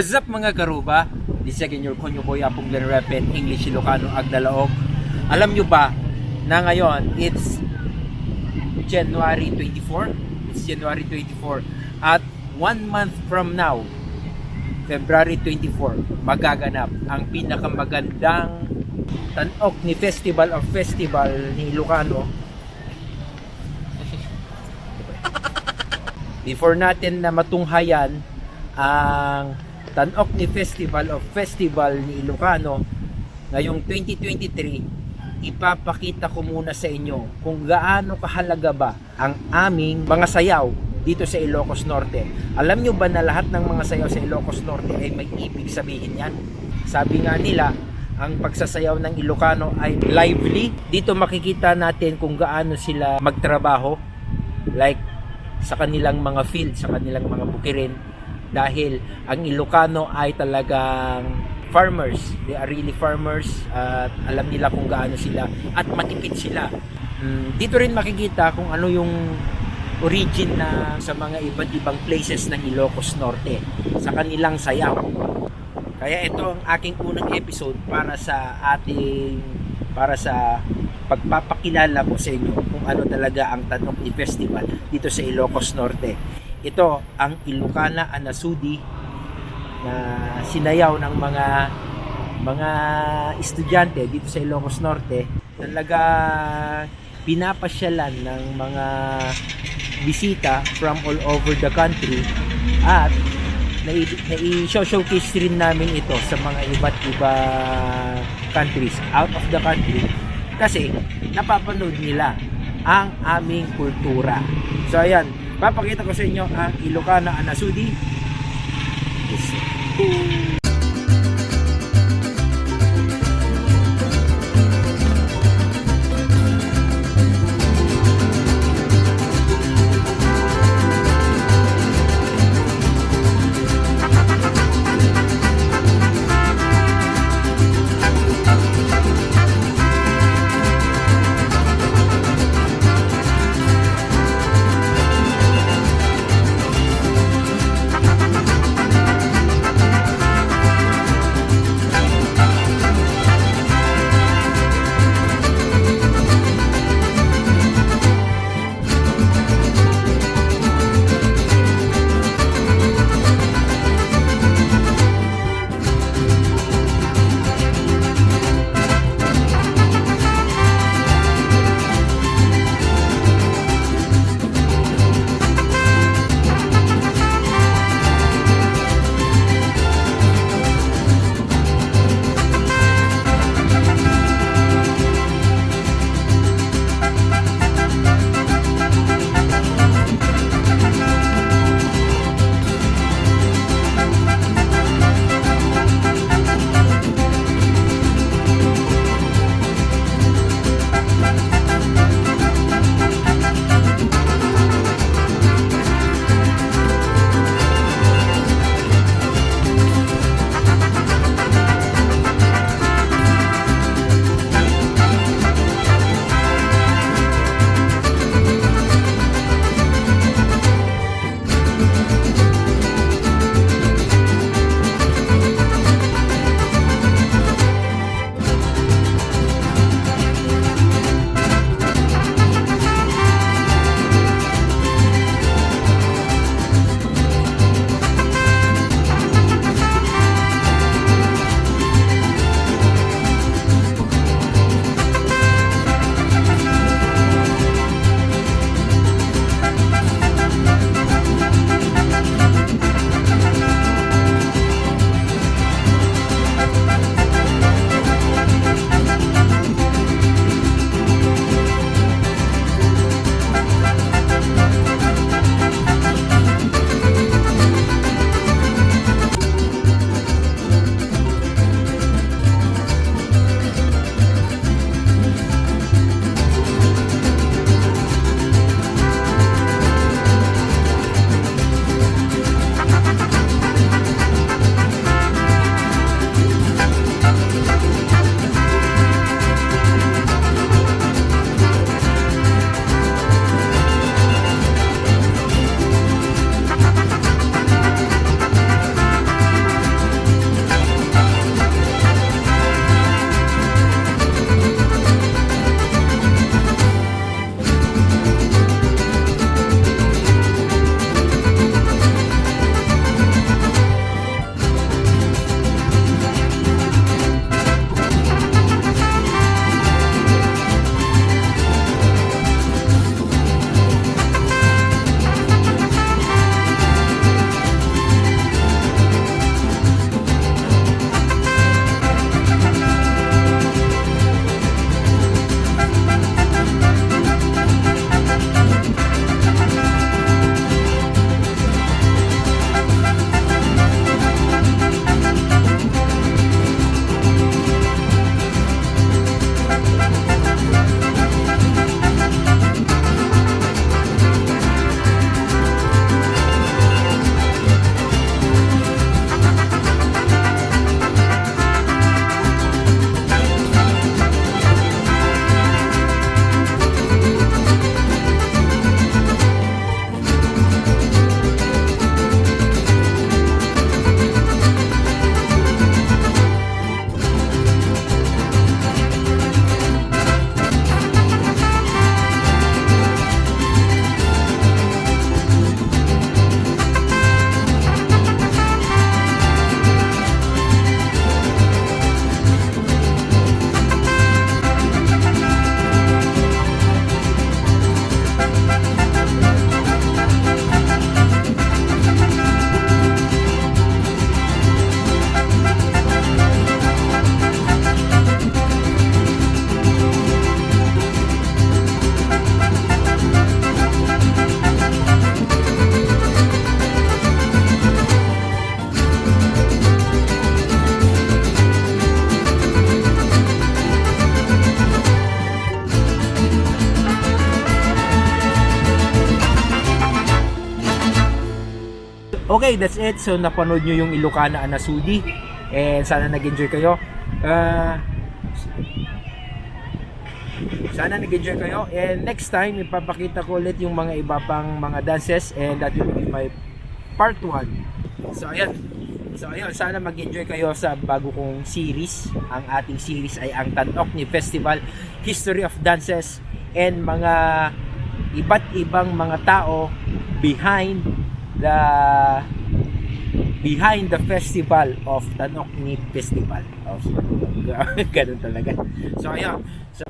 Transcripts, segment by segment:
What's up mga karuba? This is again your konyo boy Apong Glen Repet, English Ilocano Agdalaog. Alam nyo ba na ngayon it's January 24? It's January 24 at 1 month from now, February 24, magaganap ang pinakamagandang Tanok ni Festival ni Ilocano. Before natin na matunghayan ang Tanok ni Festival ni Ilocano ngayong 2023, ipapakita ko muna sa inyo kung gaano kahalaga ba ang aming mga sayaw dito sa Ilocos Norte. Alam nyo ba na lahat ng mga sayaw sa Ilocos Norte ay may ibig sabihin yan? Sabi nga nila, ang pagsasayaw ng Ilocano ay lively. Dito makikita natin kung gaano sila magtrabaho, like sa kanilang mga field, sa kanilang mga bukirin, dahil ang Ilocano ay talagang farmers. They are really farmers at alam nila kung gaano sila at matipid sila. Dito rin makikita kung ano yung origin na sa mga iba't ibang places ng Ilocos Norte sa kanilang sayaw. Kaya ito ang aking unang episode para sa pagpapakilala ko sa inyo kung ano talaga ang Tanok ni Festival dito sa Ilocos Norte. Ito ang Ilocana Anasudi na sinayaw ng mga estudyante dito sa Ilocos Norte. Talaga pinapasyalan ng mga bisita from all over the country at nai-showcase rin namin ito sa mga iba't ibang countries out of the country kasi napapanood nila ang aming kultura. So ayan, papakita ko sa inyo ang Ilocana Anasudi. Okay, that's it. So napanood nyo yung Ilocana Anasudi and sana nag-enjoy kayo. Sana nag-enjoy kayo, and next time ipapakita ko ulit yung mga iba pang mga dances, and that will be my part 1. So ayun, sana mag-enjoy kayo sa bago kong series. Ang ating series ay ang Tan Ok Ni Festival, History of Dances, and mga iba't ibang mga tao behind the festival of Tan Ok Ni Festival. Ganun talaga. So ayun. So,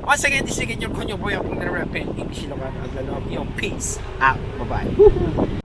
once again, this is again your Kunyo Boy, ang Pong Narapin, English Ilocano, Aglalog, yung peace out. Bye-bye.